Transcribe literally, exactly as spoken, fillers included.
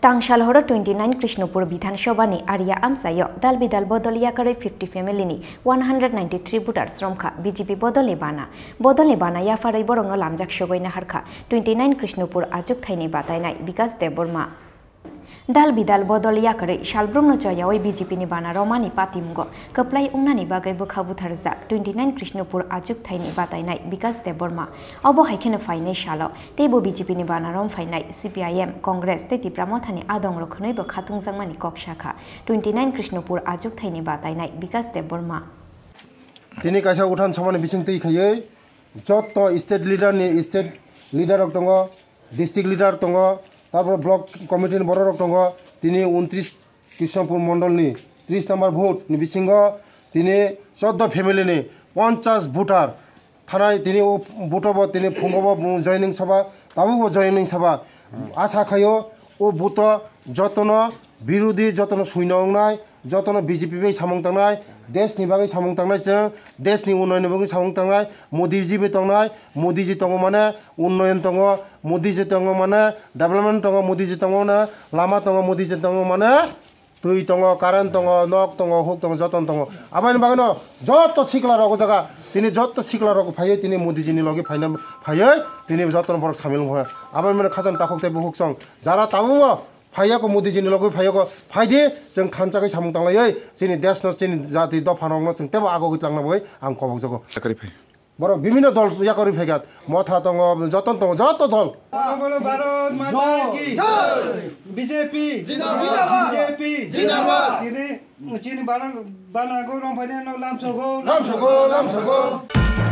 Tangsal horo twenty nine Krishnopur Bidhan Sabha ni Arya amchaio dal bidal bodol yakarwi fifty family ni one hundred ninety three voters romkha B J P bodol ni bana. Bodol ni bana yapharwi borokno lamjak sogwi naharkha twenty nine Krishnopur achukthai ni batainai Bikas Debbarma. Dal bidal bodol yakarwi salbrumno choyawi B J P ni bana romani patimungo kwplai wngnani bagwi bwkha butharjak twenty nine Krishnopur achukthai ni batainai Bikas Debbarma. Obo hai kheno phainai salo teibo B J P ni bana rom phainai C P I M, Congress tei Tipra Motha ni adongrok hwnwibo khatungjakmani kok sakha twenty nine Krishnopur achukthai ni batainai Bikas Debbarma. Tini kaisa uthan samani bising twi khaiwi jotto state leader ni state leader rok tongo, district leader tongo, tarpor block committee ni borok rok tongo. Tini untris Krishnapur mondol ni tris number vote ni bisingo tini chordo family ni ponchas voter thanai tini o vote bo tini phungo bo joining sabha, tabuk bo joining sabha. Asa khaio o vote jotono birodhi, jotono suino wngnai, jotono B J P bai samung tangnai, desh ni bagwi samung tangnai chwng, desh ni unnoyon ni bagwi samung tangnai, Modi ji bai tongnai, Modi ji tongo mane unnoyon tongo, Modi ji tongo mane development tongo, Modi ji tongo mane lama tongo, Modi ji tongo mane twi tongo, current tongo, nok tongo, huk tongo, joton tongo. Aboni bagwino joto sikla rok o jaga, tini joto sikla rok phaiwi tini Modi ji ni logi phaina phaiwi tini joto borok samil wngkha. Aboni bagwino khacham takhuk tei bukhuk song jara tabukno phaiya ko Modi ji ni logi phaiya ko, phaidi chwng thansa khe samung tanglaiwi chini desh no, chini jati dopha rok no chwng tebo agogwi twlangna bagwi ang kobok jago. Yakarwi phai. Borok bibhinno dol yakarwi phaikha. Motha tongo, joton tongo, joto dol. Bolo Bharat Mata ki. Jai. B J P. Jindabad. B J P. Jindabad. Tini chini bana, bana go rong phai no lamsogo. Lamsogo, lamsogo.